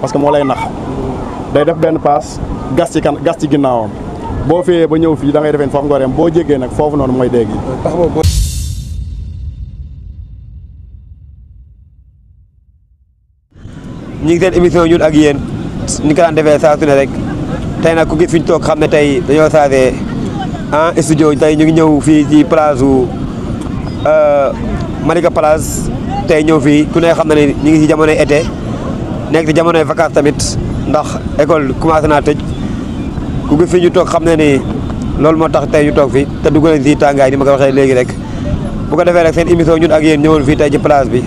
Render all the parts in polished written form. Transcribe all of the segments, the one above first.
parce que moo lay nax day def benn paas gas ci ginnaawam boo féeyee ba ñëw fii da ngay defeen foofu nga dem boo jéggee nag foofu noonu mooy dégg ñu ngi seen émission ñun ak yéen ni ko daan defee saa su ne rek tey nag ku gis fi ñu toog xam ne tey dañoo changé studio tey ñu ngi ñëw fii ci place u Malika Place tey ñëw fii ku ne xam na ne ñu ngi ci jamonoy été nekk ci jamonoy vacances tamit ndax école commencé naa tëj ku gis fi ñu toog xam ne ni loolu moo tax tey ñu toog fi te dugg nañ si tàngaay ni ma ko waxee léegi rek bu ko defee rek seen émission ñun ak yéen ñëwoon fii tey ci place bi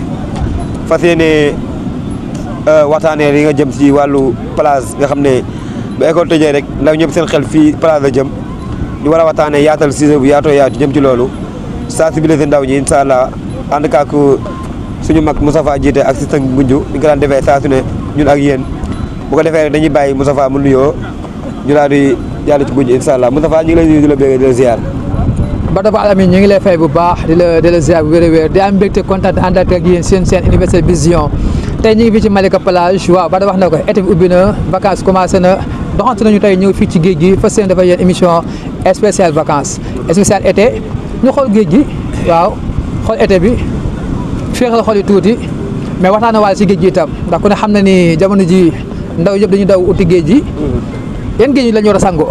fas yéene waxtaanee li nga jëm si wàllu place nga xam ne bu école tëjee rek ndaw ñëpp seen xel fii place la jëm ñu war a waxtaanee yaatal sujet bu yaatoo yaatu jëm ci loolu sensibiliser ndaw ñi incha allah ànd ak suñu mag Moustapha jiite ak système Ngunju ni nga ko daan defee saa su ne ñun ak yéen bu ko defee rek dañuy bàyyi Moustapha mu nuyoo ñu daal di jàll ci Ngunju incha allah Moustapha ñu ngi lay nuyu di la bëgg di la ziar. Badaba Alamine ñu ngi lay fay bu baax di la ziar bu wér-wér di am mbégte kontaan ànd ak yéen seen Universel Vision tey ñu ngi fii ci Malika Plage waaw Bada wax na ko été bi ubbi na vacances commencé na doxantu nañu tey ñëw fii ci géej gi fas yéene dafa yéen émission spéciale vacances spéciale été ñu xool géej gi waaw xool été bi féexal xool yi tuuti mais waxtaan na waale ci géej gi itam ndax ku ne xam na ni jamono ji ndaw yëpp dañu daw uti géej gi yan géej yi la ñu war a sangoo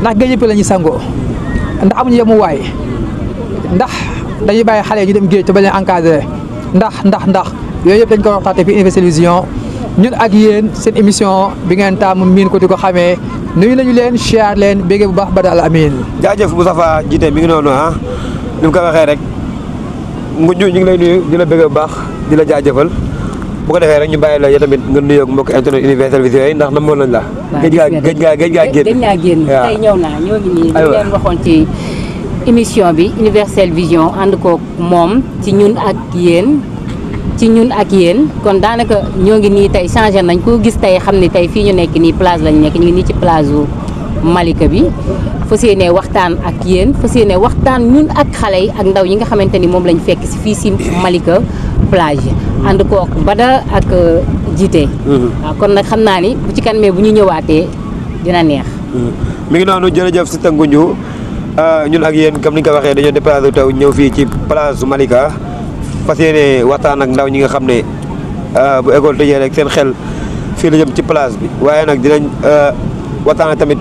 ndax géej yëpp la ñuy sangoo ndax amuñu yemuwaay ndax dañuy bàyyi xale ñu dem géej te bañ a encadré ndax yooyu yëpp dañ ko waxtaanee fii Universel Vision ñun ak yéen seen émission bi ngeen taamu miin ko di ko xamee nuyu nañu leen siyaar leen béggee bu baax Bada Al Amin. jaajëf Moustapha jiite mi ngi noonu ni mu ko waxee rek Ngunju ñu ngi lay nuyu di la bëgg bu baax di la jaajëfal bu ko defee rek ñu bàyyi la yow tamit nga nuyoo ak mbokk internet Universel Vision yi ndax namoon nañ la. géej ngaa génn tey ñëw naa ñoo ngi nii ñu leen waxoon ci émission bi Universel Vision ànd koog moom ci ñun ak yéen kon daanaka ñoo ngi nii tey changé nañ ko gis tey xam ne tey fii ñu nekk nii plage lañ nekk ñu ngi nii ci plage u Malika bi fas yéene waxtaan ak yéen fas yéene waxtaan ñun ak xale yi ak ndaw yi nga xamante ni moom lañ fekk si fii si Malika Plage ànd koog Bada ak jiite waaw kon nag xam naa ni bu ci kan mais bu ñu ñëwaatee dina neex mi ngi noonu jërëjëf si Ngunju ñun ak yéen comme ni nga ko waxee dañoo déplacé taw ñëw fii ci plage Malika fas yéene waxtaan ak ndaw ñi nga xam ne bu école tëjee rek seen xel fii la jëm ci place bi waaye nag dinañ waxtaan tamit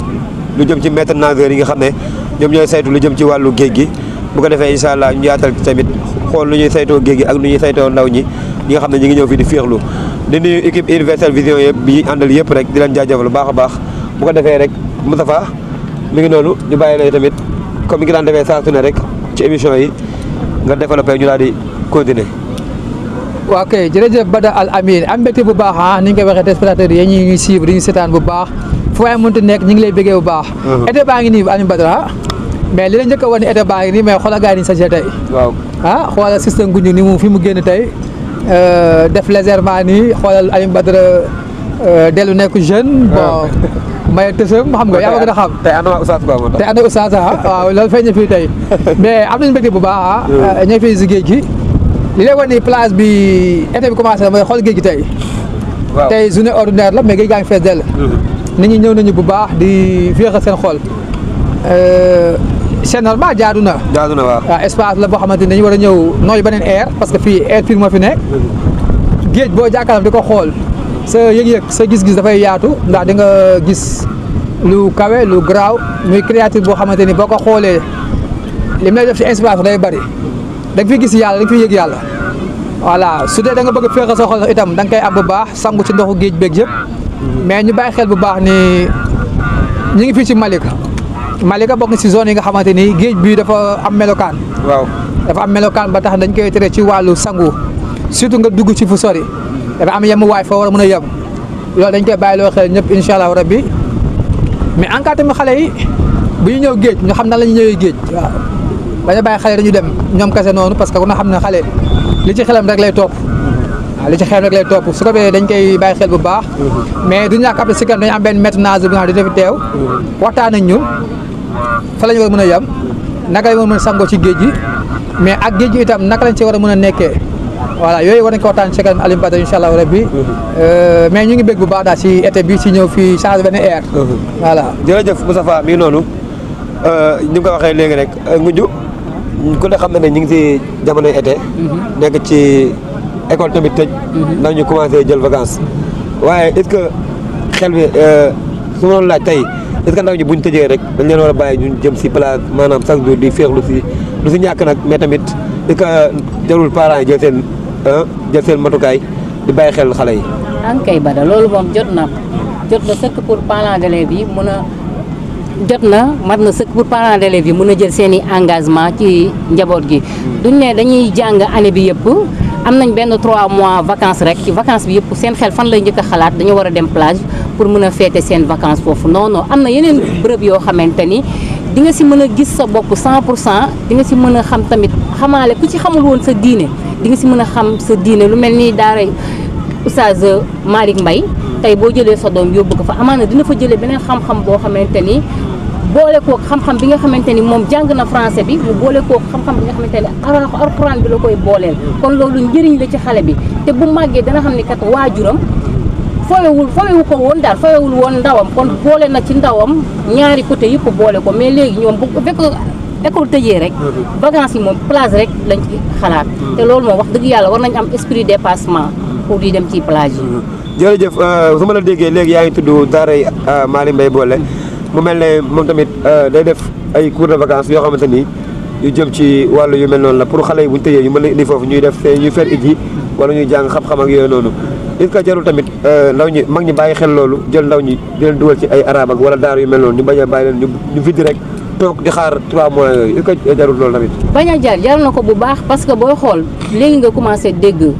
lu jëm ci maître nageur yi nga xam ne ñoom ñooy saytu lu jëm ci wàllu géej gi bu ko defee incha allah ñu yaatal tamit xool lu ñuy saytoo géej gi ak lu ñuy saytoo ndaw ñi nga xam ne ñu ngi ñëw fii di féexlu di nuyu équipe Universel Vision yëpp bi àndal yëpp rek di leen jaajëfal lu baax a baax bu ko defee rek Moustapha mi ngi noonu ñu bàyyi lay tamit comme mi ngi daan defee saa su ne rek ci émission yi nga développé ñu daal di continuer. waaw kay jërëjëf Bada Al Amin am mbégte bu baax ni nga koy waxee téléspectateurs yi ñu ngi suivre ñu seetaan bu baax fu waay mënti nekk ñu ngi lay bëggee bu baax. été baa ngi nii Alioune Badara mais li la njëkk a wane été baa ngi nii mais xoolal gars yi ni sañse tey. waaw xoolal système Ngunju ni mu fi mu génn tey def légèrement nii xoolal Alioune Badara dellu nekk jeune. bon may tësam xam nga yaa ma gën a xam. tey ànd ak Oustaz Ba moo tax tey ànd ak Oustaz waaw loolu feeñ na fii tey mais am nañu mbégte bu baax ñooy fii si géej gi. li lay wan ni plage bi été bi commencé na mooy xool géej gi tey. waaw tey journée ordinaire la mais géej gaa ngi fees dell. nit ñi ñëw nañu bu baax di féexal seen xol. c'est normal jaadu na. jaadu na waaw espace la boo xamante ni dañu war a ñëw nooyu beneen air parce que fii air pur moo fi nekk. géej boo jàkkaarloo di ko xool sa yëg-yëg sa gis-gis dafay yaatu ndax di nga gis lu kawe lu garaaw muy créature boo xamante ni boo ko xoolee li mu lay def ci inspiration day bari. da nga fi gis yàlla da nga fi yëg yàlla voilà su dee da nga bëgg a féexal sa xol itam da nga koy am bu baax sangu ci ndoxu géej beeg yëpp mais ñu bàyyi xel bu baax ni ñu ngi fii ci Malika bokk na si zone yi nga xamante ni géej bi dafa am melokaan. waaw dafa am melokaan ba tax dañ koy tere ci wàllu sangu surtout nga dugg ci fu sori dafa am yemuwaay foo war a mën a yem loolu dañ koy bàyyi loo xel ñëpp incha allah rabbi mais en cas tamit xale yi bu ñu ñëw géej ñu xam nan la ñuy ñëwee géej waaw. bañ a bàyyi xale dañu dem ñoom kese noonu parce que ku na xam ne xale li ci xelam rek lay topp waaw li ci xelam rek lay topp su ko defee dañ koy bàyyi xel bu baax mais du ñàkk après si kanam dañu am benn maître nageur bi nga xam ne dina fi teew waxtaan ak ñun fa la ñu war a mën a yem naka lañ war a mën a sangoo ci géej gi mais ak géej gi itam naka lañ ci war a mën a nekkee voilà yooyu war nañ ko waxtaan ci kanam Alioune Badara incha allah rabbi mais ñu ngi bëgg bu baax daal si été bi si ñëw fii change benn air voilà jërëjëf Moustapha mii noonu ni nga ko waxee léegi rek Ngunju ku ne xam na ne ñu ngi si jamonoy été nekk ci école tamit tëj ndax ñu commencé jël vacances waaye est-ce que xel bi su ma doon laaj tey est-ce que ndaw ñi buñ tëjee rek dañ leen war a bàyyi ñu jëm si place maanaam chaque jour di féexlu si lu si ñàkk nag mais tamit est-ce que jarul parents yi jël seen matukaay di bàyyi xel xale yi. ankay Bada loolu moom jot na sëkk pour parents d'élèves yi mën a mat na sëkk pour parents d'élèves yi mën a jël seen i engagement ci njaboot gi duñ ne dañuy jàng année bi yëpp am nañ benn 3 mois vacances rek ci vacances bi yëpp seen xel fan lay njëkk a xalaat dañu war a dem plage pour mën a féete seen vacances foofu non non am na yeneen bërëb yoo xamante ni di nga si mën a gis sa bopp 100% di nga si mën a xam tamit xamaale ku ci xamul woon sa diine di nga si mën a xam sa diine lu mel ni daara Oustaz Malick Mbaye tey boo jëlee sa doom yóbbu ko fa amaana dina fa jëlee beneen xam-xam boo xamante ni boole kook xam-xam bi nga xamante ni moom jàng na français bi mu boole kook xam-xam bi nga xamante ni alxuraan bi la koy booleel kon loolu njëriñ la ci xale bi te bu màggee dana xam ni kat waajuram fowewu ko woon daal fowewul woon ndawam kon boole na ci ndawam ñaari côté yëpp boole ko mais léegi ñoom bu fekk école tëjee rek vacances yi moom plage rek lañ ci xalaat te loolu moom wax dëgg yàlla war nañ am esprit dépassement pour di dem ci plage yi. jërëjëf su ma la déggee léegi yaa ngi tudd daaray Malick Mbaye Bollé mu mel ne moom tamit day def ay cours de vacances yoo xamante ni yu jëm ci wàllu yu mel noonu la pour xale yi bu ñu tëjee ñu mën a indi foofu ñuy def ñuy fer iji wala ñuy jàng xam-xam ak yooyu noonu est-ce que jarul tamit ndaw ñi mag ñi bàyyi xel loolu jël ndaw ñi di leen dugal ci ay arab ak wala daar yu mel noonu ñu bañ a bàyyi leen ñu viddi rek toog di xaar 3 mois yooyu est-ce que jarul loolu tamit. bañ a jar na ko bu baax parce que booy xool léegi nga commencé dégg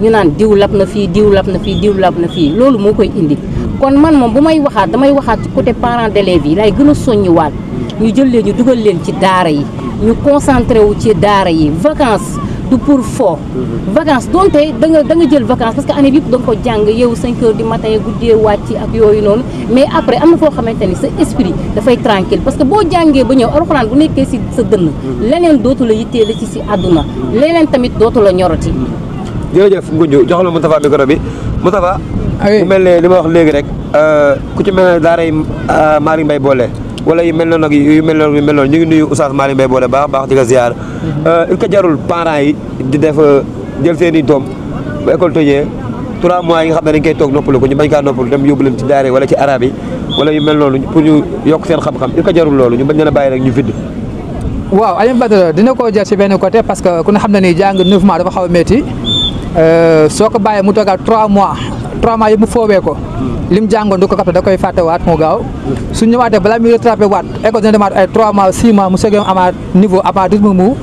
ñu naan diw lab na fii diw lab na fii diw lab na fii loolu moo koy indi kon man moom bu may waxaat damay waxaat ci côté parents d'élèves yi lay gën a soññiwaat ñu jël leen ñu dugal leen ci daara yi ñu concentré wu ci daara yi vacances du pour fo vacances donte da nga jël vacances parce que année bi yëpp da nga ko jàng yow 5 heures du matin guddee wàcc ak yooyu noonu mais après am na foo xamante ni sa esprit dafay tranquille parce que boo jàngee ba ñëw alxuraan bu nekkee si sa dënn leneen dootu la yittee la ci àdduna leneen tamit dootu la ñoroti. jërëjëf Ngunju jox la Moustapha micro bi Moustapha mu mel ne li ma wax léegi rek ku ci mel ne daaray Malick Mbaye Bollé wala yu mel noonu ak yu mel noonu ñu ngi nuyu Oustaz Malick Mbaye Bollé baax di ko ziar il ko jarul parents yi di def jël seen i doom ba école tëjee 3 mois yi nga xam ne dañ koy toog noppalu ko ñu bañ kaa noppalu dem yóbbu leen ci daara wala ci arabe yi wala yu mel noonu pour ñu yokk seen xam-xam il ko jarul loolu ñu bañ leen a bàyyi rek ñu vidd. waaw Alioune Badara dina ko jar si benn côté parce que ku ne xam na ni jàng 9 mois dafa xaw a métti soo ko bàyyee mu toogaat 3 mois yëpp mu foowee ko lim jàngoon du ko capté da koy fàttewaat moo gaaw su ñëwaatee balaa muy rattrapé waat école dina demaat ay 3 mois 6 mois mu soogee amaat niveau amaat rythme mu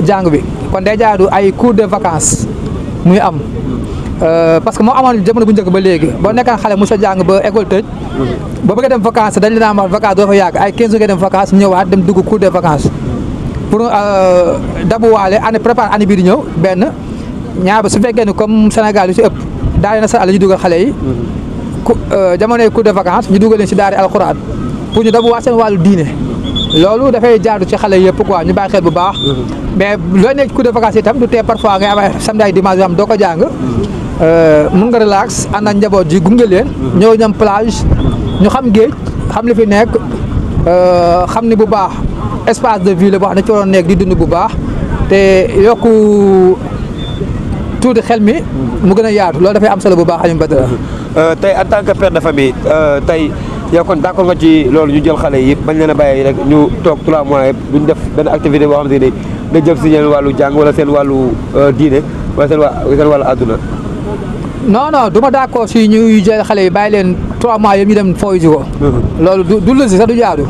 jàng bi kon day jaadu ay cours de vacances muy am parce que moo amoon jamono bu njëkk ba léegi boo nekkaan xale mu sa jàng ba école tëj ba bëgg a dem vacances dañ la naan vacances doo fa yàgg ay 15 jours ngay dem vacances ñëwaat dem dugg cours de vacances pour dabuwaale année prépare année bii di ñëw benn ñaar ba su fekkee ne comme Sénégal yu si ëpp daara nasaraan la ñu dugal xale yi jamonoy cours de vacances ñu dugal leen si daara alxuraan pour ñu dabuwaat seen wàllu diine loolu dafay jaadu ci xale yëpp quoi ñu bàyyi xel bu baax mais looy nekk cours de vacances itam du tee parfois ngay am ay samedi ak dimanche yoo xam doo ko jàng mun nga relax ànd ak njaboot ji gunge leen ñëw ñam plage ñu xam géej xam li fi nekk xam ni bu baax espace de vie la boo xam ne ci waroon nekk di dund bu baax te yokku tuuti xel mi mu gën a yaatu loolu dafay am solo bu baax Alioune Badara. tey en tant que père de famille tey yow kon d'accord nga ci loolu ñu jël xale yi yëpp bañ leen a bàyyi rek ñu toog 3 mois yëpp duñ def benn activité boo xam ne da jëm si seen wàllu jàng wala seen wàllu diine wala seen wàllu àdduna. non du ma d'accord si ñuy jël xale yi bàyyi leen 3 mois yëpp ñu dem fooy ji ko. loolu du logique sax du jaadu.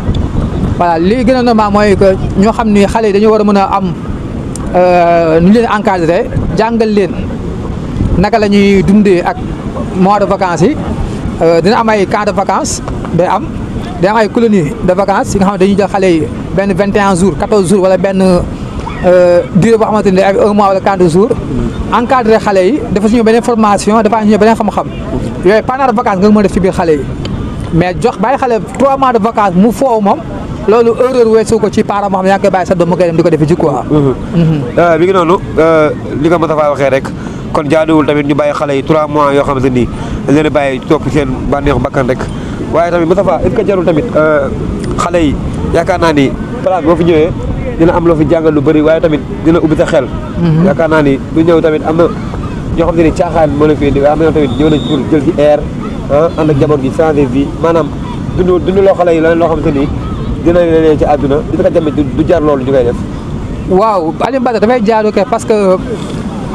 voilà li gën a normal mooy que ñoo xam ni xale yi dañu war a mën a am nu leen encadré jàngal leen naka la ñuy dundee ak mois de vacances yi dina am ay camps de vacances day am ay colonies de vacances yi nga xam ne dañuy jël xale yi benn 21 jours 14 jours wala benn durée boo xamante ne ay 1 mois wala 40 jours encadré xale yi dafa suñu beneen formation dafa suñu beneen xam-xam yooyu pendant vacances nga mën a def ci biir xale yi mais jox bàyyi xale 3 mois de vacances mu foofu moom loolu erreur weesu ko ci parent moo xam ne yaa ngi koy bàyyi sa doom mu koy dem di ko defi ci quoi. mi ngi noonu li ko Moustapha waxee rek kon jaaduwul tamit ñu bàyyi xale yi 3 mois yoo xamante ni dañ leen a bàyyi topp seen bànneexu bakkan rek waaye tamit Moustapha est-ce que jarul tamit xale yi yaakaar naa ni place boo fi ñëwee dina am loo fi jàngal lu bëri waaye tamit dina ubbi sa xel. yaakaar naa ni du ñëw tamit am na ñoo xam ne ni caaxaan moo leen fi indi waaye am na tamit ñëw nañ pour jël ci air ànd ak jamono gi changer vie maanaam dund loo xale yi leneen loo xamante ni dina leen ci àdduna di ko tamit du jar loolu ñu koy def. waaw Alioune Badara dafay jaadu kay parce que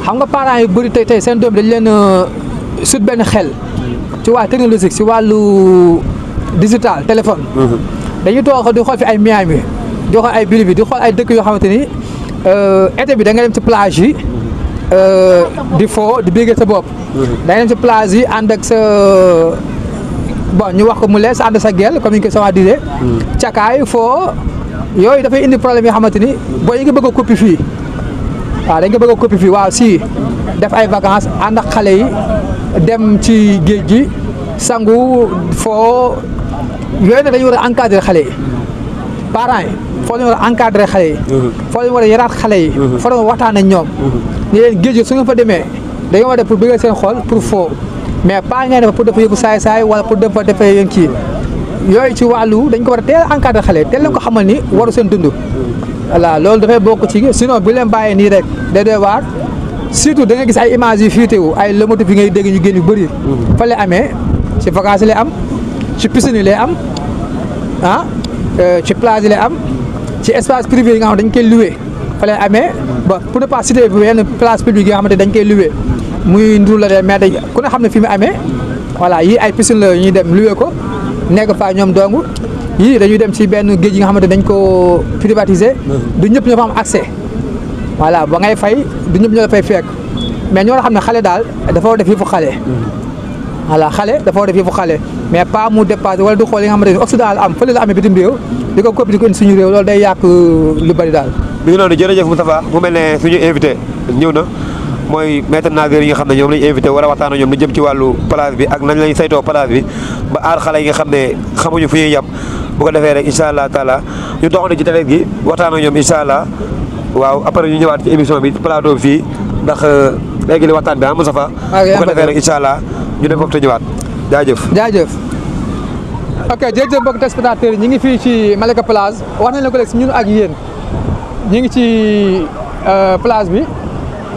xam nga parents yu bëri tey seen doom dañ leen sut benn xel ci wàllu technologique ci wàllu digital téléphone. dañuy toog di xool fi ay Miami di xool ay Bolivie di xool ay dëkk yoo xamante ni été bi da nga dem ci plage yi di foo di bégee sa bopp. da nga dem ci plage yi ànd ak sa bon ñu wax ko mu lees ànd sa gel comme ni ñu ko sama disee cakaay foo yooyu dafay indi problème yoo xamante ni boo yi nga bëgg a copie fii waaw dañ nga bëgg a copie fii waaw si def ay vacances ànd ak xale yi dem ci géej gi sangu foo yooyu nag dañu war a encadrer xale yi parents yi foo leen war a encadrer xale yi foo leen war a yaraat xale yi foo leen waxtaan ak ñoom ni leen géej gi su nga fa demee dañoo war a def pour bëggal seen xol pour foo mais pas ngay def pour dafa yëfu saay-saay wala pour dem fa defee yéen kii yooyu ci wàllu dañ ko war a teel encadrer xale teel leen ko xamal ni waru seen dund voilà loolu dafay bokk ci sinon bu leen bàyyee nii rek day doy waar surtout da nga gis ay images yu fiitewu ay lomotif yi ngay dégg ñu génn yu bëri fa lay amee ci vacances lay am ci piscine yi lay am ci plage yi lay am ci espace privé yi nga xam dañ koy loué fa lay amee ba pour ne pas citer yenn place publique yi nga xamante dañ koy loué muy ndur la de mais dañ ku ne xam ne fi mu amee voilà yii ay piscine la ñuy dem loué ko nekk fa ñoom dong yii dañuy dem ci benn géej yi nga xamante dañ ko privatiser du ñëpp ñoo fa am accès voilà ba ngay fay du ñëpp ñoo la fay fekk mais ñoo la xam ne xale daal dafa war def yëfu xale voilà xale dafa war def yëfu xale mais pas mu dépassé wala du xool yi nga xamante ne Occident la am fële la amee bitim réew di ko copie di ko indi suñu réew loolu day yàq lu bari daal. mi ngi noonu jërëjëf Moustapha mu mel ne suñu invité ñëw na mooy maître nageur yi nga xam ne ñoom lañu invité war a waxtaan ak ñoom lu jëm ci wàllu place bi ak nañ lañ saytoo place bi ba aar xale yi nga xam ne xamuñu fu ñuy yem bu ko defee rek incha allah taala ñu doxante ci tefes gi waxtaan ak ñoom incha allah waaw après ñu ñëwaat ci émission bi plateau bi fii ndax léegi li waxtaan bi Moustapha bu ko defee rek incha allah ñu dem foofu te ñëwaat jaajëf. ok jërëjëf mbokk téléspectateurs yi ñu ngi fii ci Malika Plage wax nañ la ko léegi si ñun ak yéen ñu ngi ci plage bi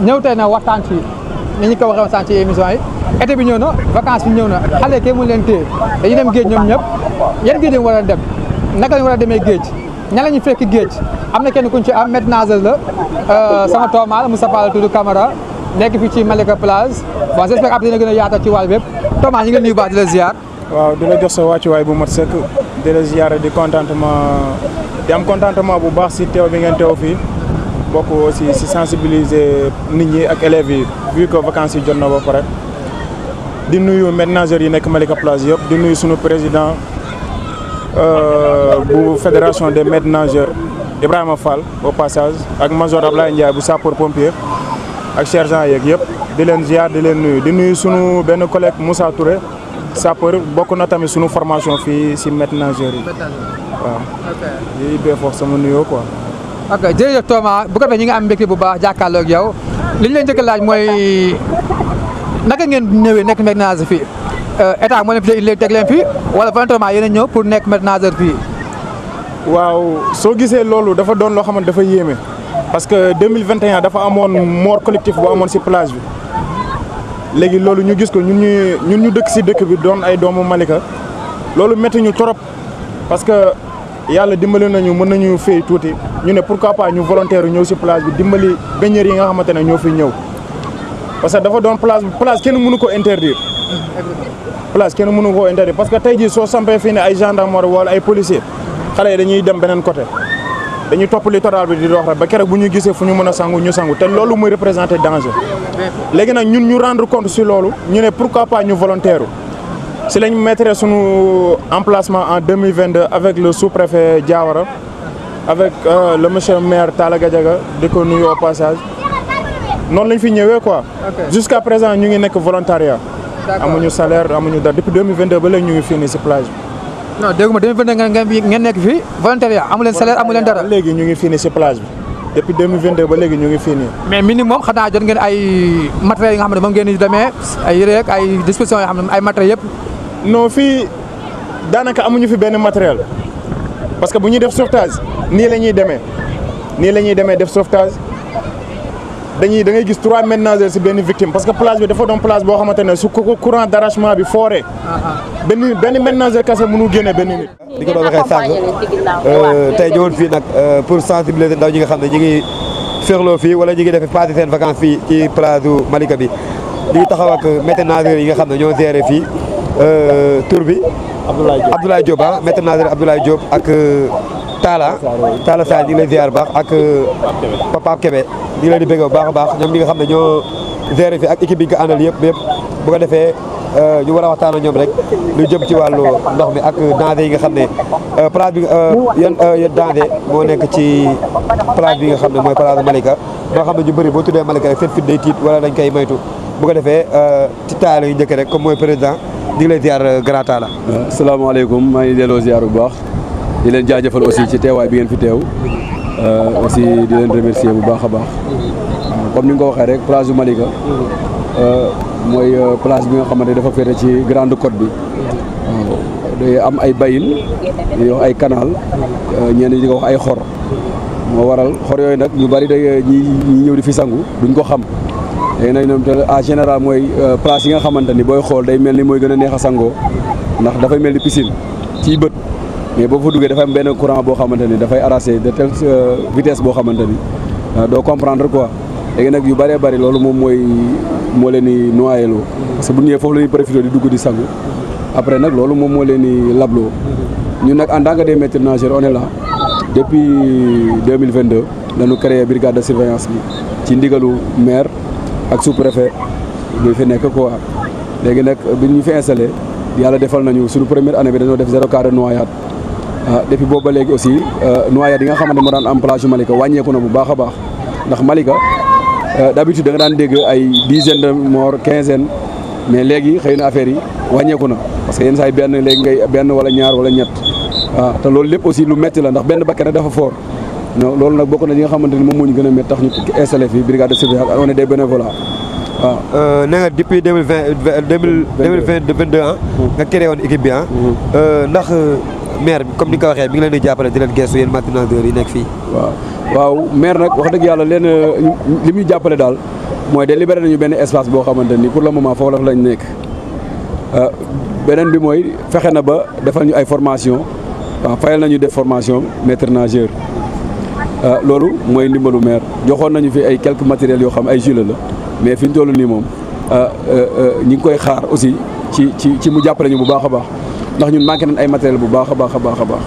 ñëw tey na waxtaan ci ni ñu ko waxee waxtaan ci émission yi été bi ñëw na vacances bi ñëw na xale kay mun leen téye dañuy dem géej ñoom ñëpp yan géej lañ war a dem naka lañ war a demee géej ña la ñu fekk géej am na kenn kuñ ci am maître nageur la sama toomaal Moustapha la tudd Camara nekk fii ci Malika Plage bon j'espère que après dina gën a yaatal ci wàll bépp toomaal ñu ngi nuyu baax di la ziar. waaw di la jox sa wàccuwaay bu mat sëkk di la ziyaare di am contentement bu baax si teew bi ngeen teew fii bokk aussi si sensibiliser nit ñi ak élèves yi vu que vacances yi jot na ba pare di nuyu maîtres nageurs yi nekk Malika Plage yëpp di nuyu sunu président bu fédération des maîtres nageurs Ibrahima Fall au passage ak major Ablaye Ndiaye bu sapeur pompier ak sergent yeeg yëpp di leen ziar di leen nuyu di nuyu sunu benn collègue Moussa Touré sapeur bokk na tamit sunu formation fii si maîtres nageurs yi waaw. di bee foofu sama nuyoo quoi. ok jërëjëf Thomas bu ko defee ñi nga am mbégte bu baax jàkkaarloo ak yow li ñu leen njëkk a laaj mooy naka ngeen ñëwee nekk maître nageur fii état moo leen fi teg leen fii wala volontairement yéen a ñëw pour nekk maître nageur fii. waaw soo gisee loolu dafa doon loo xamante dafa yéeme parce que 2021 dafa amoon mort collectif bu amoon si plage bi léegi loolu ñu gis ko ñun ñu dëkk si dëkk bi doon ay doomu Malika loolu métti ñu trop parce que yàlla dimbali nañu mën nañu fay tuuti ñu ne pourquoi pas ñu volontaire ñëw si plage bi dimbali baigneurs yi nga xamante ne ñoo fi ñëw parce que dafa doon plage kenn mënu ko interdire. plage kenn mënu ko interdire parce que tey jii soo sampee fii ne ay gendarmerie wala ay policier xale yi dañuy dem beneen côté dañuy topp littoral bi di dox rek ba keroog bu ñu gisee fu ñu mën a sangu ñu sangu te loolu muy représenter danger. léegi nag ñun ñu rendre compte si loolu ñu ne pourquoi pas ñu volontaire si lañ mettre sunu emplacement en 2022 avec le sous-préfet Diawara avec le monsieur maire Talla Gadiaga di ko nuyu au passage noonu lañ fi ñëwee quoi. jusqu'à présent ñu ngi nekk volontariat. amuñu salaire amuñu dara depuis 2022 ba léegi ñu ngi fii nii si plage bi. non dégg ma 2022 ngeen nekk fii volontariat amu leen salaire amu leen dara. léegi ñu ngi fii nii si plage bi depuis 2022 ba léegi ñu ngi fii nii. mais minimum xanaa jot ngeen ay matériels yi nga xam ne moom ngeen di demee ay yére ak ay dispositions yoo xam ne ay matériels yëpp. non fii daanaka amuñu fi benn matériel parce que bu ñuy def sauvetage nii la ñuy demee def sauvetage da ngay gis 3 maîtres nageurs si benn victime parce que plage bi dafa doon plage boo xamante ne su courant d'arrachement bi fooree. benn maître nageur kese mënu génne benn nit. di ko doon waxee sànq tey ñëwoon fii nag pour sensibiliser ndaw ñi nga xam ne ñi ngi féexloo fii wala ñi ngi def passé seen vacances fii ci plage Malika bi di taxaw ak maître nageur yi nga xam ne ñoo géré fii tur bi Abdoulaye Diop maître nageur Abdoulaye Diop ak Talla Sall ñu ngi lay ziar baax ak Pape Kébé ñu ngi leen di bëgg bu baax a baax ñoom ñi nga xam ne ñoo géré fii ak équipe bi ñu ko àndal yëpp bu ko defee ñu war a waxtaan ak ñoom rek lu jëm ci wàllu ndox mi ak danger yi nga xam ne plage bi yan danger moo nekk ci plage bi nga xam ne mooy plage Malika boo xam ne ñu bëri boo tuddee Malika rek seen fit day tiit wala dañ koy moytu bu ko defee ci taala yu njëkk rek comme mooy président ñu ngi lay ziar grand taala. asalaamaaleykum maa ngi delloo ziar bu baax di leen jaajëfal aussi ci teewaay bi ngeen fi teew aussi di leen remercier bu baax a baax comme ni nga ko waxee rek plage bu Malika mooy plage bi nga xamante dafa féete ci grande côte bi waaw day am ay bayin di wax ay canal ñenn ñi di ko wax ay xor moo waral xor yooyu nag ñu bari day ñi ñëw di fi sangu duñ ko xam léegi nag ñoom en général mooy place yi nga xamante ni booy xool day mel ni mooy gën a neex a sangoo ndax dafay mel ni piscine ciy bët mais boo fa duggee dafay am benn courant boo xamante ni dafay arracher de telle vitesse boo xamante ni doo comprendre quoi léegi nag yu bëree bëri loolu moom moo leen di noyeloo parce que bu ñëwee foofu la ñuy profité di dugg di sangu après nag loolu moom moo leen di labloo ñun nag en tant que des maîtres nageurs on est là depuis 2022 dañu créé brigade de surveillance bi ci ndigalu maire ak sous-préfet bi fi nekk quoi léegi nag bi ñu fi installé yàlla defal nañu suñu première année bi dañoo def 0 cas de noyade depuis boobu ba léegi aussi noyade yi nga xamante moo daan am plage Malika wàññeeku na bu baax a baax ndax Malika d'habitude da nga daan dégg ay dizaine de morts quinzaine mais léegi xëy na affaire yi wàññeeku na parce que yenn saa yi benn léegi ngay benn wala ñaar wala ñett waaw te loolu lépp aussi lu métti la ndax benn bakkan dafa fort non loolu nag bokk na li nga xamante ni moom moo ñu gën a métti tax ñu installé fii brigade de surveillance on est des bénévoles waaw. nee nga depuis 2022 nga créé woon équipe bi ndax maire bi comme ni nga ko waxee mi ngi leen di jàppale di leen gestu yéen maîtres nageurs yi nekk fii. waaw maire nag wax dëgg yàlla leen li muy jàppale daal mooy de libéré nañu benn espace boo xamante ni pour le moment foofu lañ nekk beneen bi mooy fexe na ba defal ñu ay formation waaw fayal nañu def formation maître nageur loolu mooy ndimbalu maire joxoon nañu fi ay quelques matériels yoo xam ay gilet la mais fi ñu toll nii moom ñi ngi koy xaar aussi ci mu jàppale ñu bu baax a baax ndax ñun manqué nañ ay matériel bu baax a baax a baax a baax